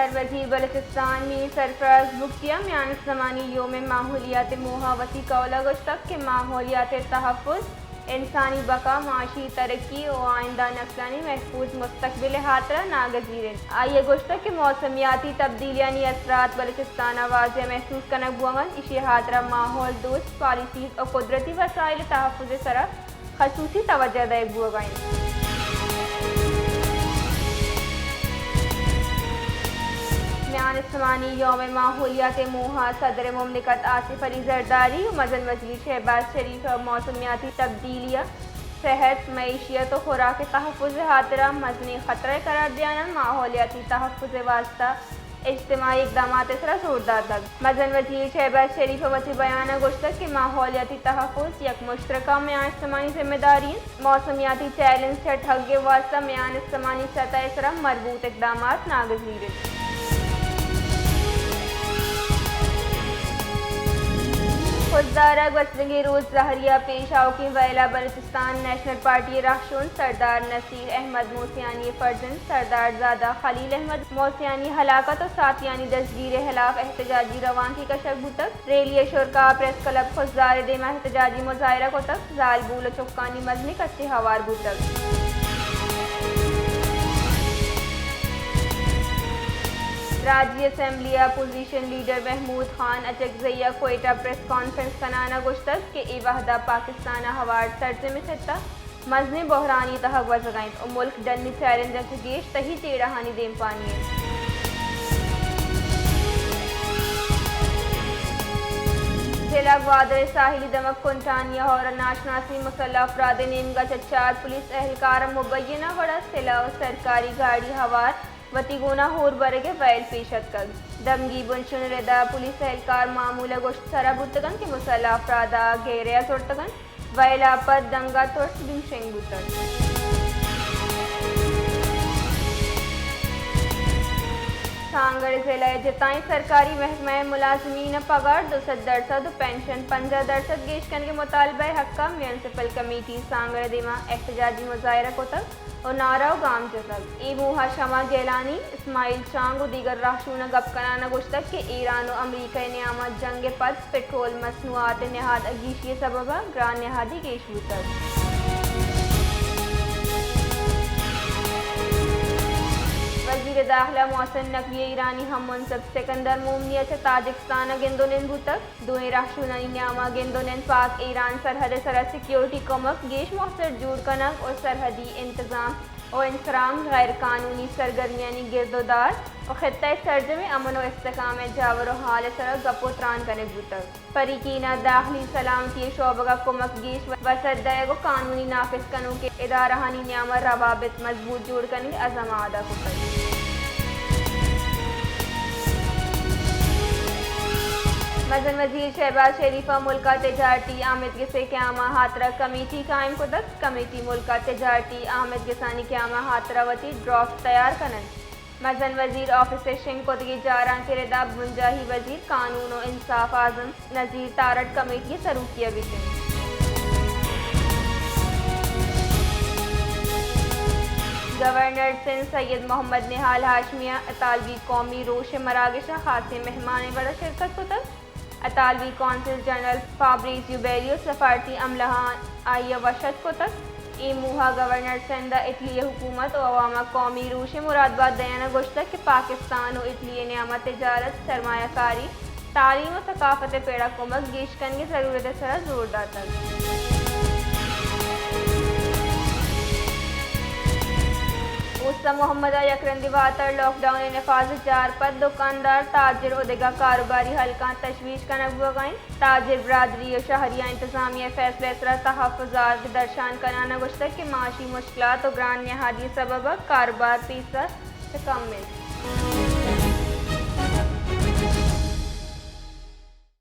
سروزیر بلوچستان میر سرفراز بگٹی ءَ میان استمانی یوم ماحولیات ءِ موہ ءَ وتی قول ءَ گوشتگ کہ ماحولیات ءِ تحفظ انسانی بقا، معاشی ترقی ءُ آئندہ نسلانی محفوظ مستقبل ءِ ہاترا ناگزیر انت۔ آئی ءَ گوشتگ کہ موسمیاتی تبدیلیانی اثرات بلوچستان ءَ واضح محسوس کنگ بوگ ءَ انت، ایشی ءِ ہاترا ماحول دوست پالیسیز ءُ قدرتی وسائل ءِ تحفظ ءِ سرا خصوصی توجہ دئیگ بوگ ءَ انت۔ میان استمانی یوم ماحولیات ءِ موہ ءَ صدر مملکت آصف علی زرداری ءُ مزن وزیر شہباز شریف ءَ موسمیاتی تبدیلی ءَ صحت، معیشت ءُ خوراک ءِ تحفظ ءِ ہاترا مزنیں خطرہ قرار دیان ءَ ماحولیاتی تحفظ ءِ واستہ اجتماعی اقدامات ءِ سرا زور داتگ۔ مزن وزیر شہباز شریف ءَ وتی بیان ءَ گوشتگ کہ ماحولیاتی تحفظ یک مشترکہ میان استمانی ذمہ داری انت۔ موسمیاتی چیلنج چٹ ہگ ءِ واستہ میان استمانی سطح ءِ سرا مربوط اقدامات ناگزیر انت۔ خضدار ءَ گوستگیں روچ زہری ءَ پیش آؤکیں ویل ءَ بلوچستان نیشنل پارٹی ءِ رہشون سردار نصیر احمد موسیانی ءِ فرزند سردار زادہ خلیل احمد موسیانی ہلاکت ءُ ساتیانی دزگیر ءِ ہلاف احتجاجی روانکے کشگ بوتگ۔ ریلی ءِ شرکا پریس کلب خضدار ءِ دیما احتجاجی مظاہرہ کتگ۔ زالبول ءُ چکانی مزنیں کچے ہوار بوتگ۔ راجی اسمبلی ءِ اپوزیشن لیڈر محمود خان اچکزئی ءَ کوئٹہ پریس کانفرنس کنان ءَ گوشتگ کہ اے وہدا پاکستان ءَ ہوار سرجمیں خطہ مزنیں بحرانی تہا گوزگ ءَ انت ءُ ملک ڈنی چیلنجاں چہ گیش تہی جیڑہانی دیمپانی انت۔ ضلع گوادر ءِ ساحلی دمگ کنٹانی ءَ ہور ءُ ناشناسیں مسلح افراد ءِ نیمگ ءَ چہ چار پولیس اہلکار ءَ مبینہ وڑ ءَ سلاہ ءُ سرکاری گاڑی ہوار وتی گونا ہور برگ ءِ ویل پیش اتکگ۔ دمگی بنشون ءِ ردا پولیس اہلکار معمول ءِ گوشت سرا بوتگ انت کہ مسلح افراد ءَ گھیرے ءَ زرتگ انت۔ ویل ءَ پد دنگ ءَ ترس دوشنگ بوتگ۔ سانگڑ ضلع ءِ جتائیں سرکاری محکمہ ءِ ملازمین ءِ پگار دو سد درسد ءُ پنشن پنجاہ درسد گیش کنگ ءِ مطالبہ ءِ حق ءَ میونسپل کمیٹی سانگڑ ءِ دیما احتجاجی مظاہرہ کتگ ءُ نعرہ ءُ گام جتگ۔ اے موہ ءَ شمع گیلانی، اسماعیل چانگ ءُ دیگر رہشوناں گپ کنان ءَ گوشتگ کہ ایران ءُ امریکہ ءِ نیام ءَ جنگ ءِ پد پٹرول مصنوعات ءِ نہاد ءِ گیشی ءِ سبب ءَ گران نہادی گیش بوتگ۔ وزیر داخلہ محسن نقوی ءِ ایرانی ہم منصب سکندر مومنی ءَ چہ تاجکستان ءَ گند ءُ نند بوتگ۔ دوئیں رہشونانی نیام ءَ گند ءُ نند پاک ایران سرحد ءِ سرا سیکیورٹی کمک گیش موثر جوڑ کنگ ءُ سرحدی انتظام ءُ انسرام، غیر قانونی سرگرمیانی گرد ءُ دار ءُ خطہ ءِ سرجمیں امن ءُ استحکام ءِ جاور ءُ حال ءِ سرا گپ ءُ تران کنگ بوتگ۔ فریقین ءَ داخلی سلامتی ءِ شعبگ ءَ کمک گیش وسعت دئیگ ءُ قانونی نافذ کنوکیں ادارہانی نیام ءَ روابط مضبوط جوڑ کنگ ءِ عزم ءَ ادا کتگ۔ مزن وزیر شہباز شریف ءَ ملک ءَ تجارتی آمدگس ءِ قیام ءِ ہاترا کمیٹی قائم کتگ۔ کمیٹی ملک ءَ تجارتی آمدگسانی قیام ءِ ہاترا وتی ڈرافٹ تیار کن انت۔ مزن وزیر آفس ءِ شنگ کتگیں جارانک ءِ ردا بنجاہی وزیر قانون ءُ انصاف اعظم نذیر تارڑ کمیٹی ءِ سروکی ءَ بیت انت۔ گورنر سندھ سید محمد نہال ہاشمی ءَ اطالوی قومی روش ءِ مراگش ءَ خاصیں مہمان ءِ وڑ ءَ شرکت کتگ۔ اطالوی قونصل جنرل فابریزیو بیلی ءُ سفارتی عملہ آں آئی ءَ وش اتک کتگ۔ اے موہ ءَ گورنر سندھ ءَ اٹلی ءِ حکومت ءُ عوام ءَ قومی روش ءِ مرادبات دیان ءَ گوشتگ کہ پاکستان ءُ اٹلی ءِ نیام ءَ تجارت، سرمایہ کاری، تعلیم ءُ ثقافت ءِ پڑ ءَ کمک گیش کنگ ءِ ضرورت ءِ سرا زور داتگ۔ اوست ءَ محمد ءَ یک رندی واتر لاک ڈاؤن ءِ نفاذ ءِ جار پد دکاندار، تاجر ءُ دگہ کاروباری حلقاں تشویش کنگ بوگ ءَ انت۔ تاجر برادری ءُ شہریاں انتظامیہ ءِ فیصلہ ءِ سرا تحفظات درشان کنان ءَ گوشتگ کہ معاشی مشکلات ءُ گران نہادی ءِ سبب ءَ کاروبار پیسر چہ کم انت۔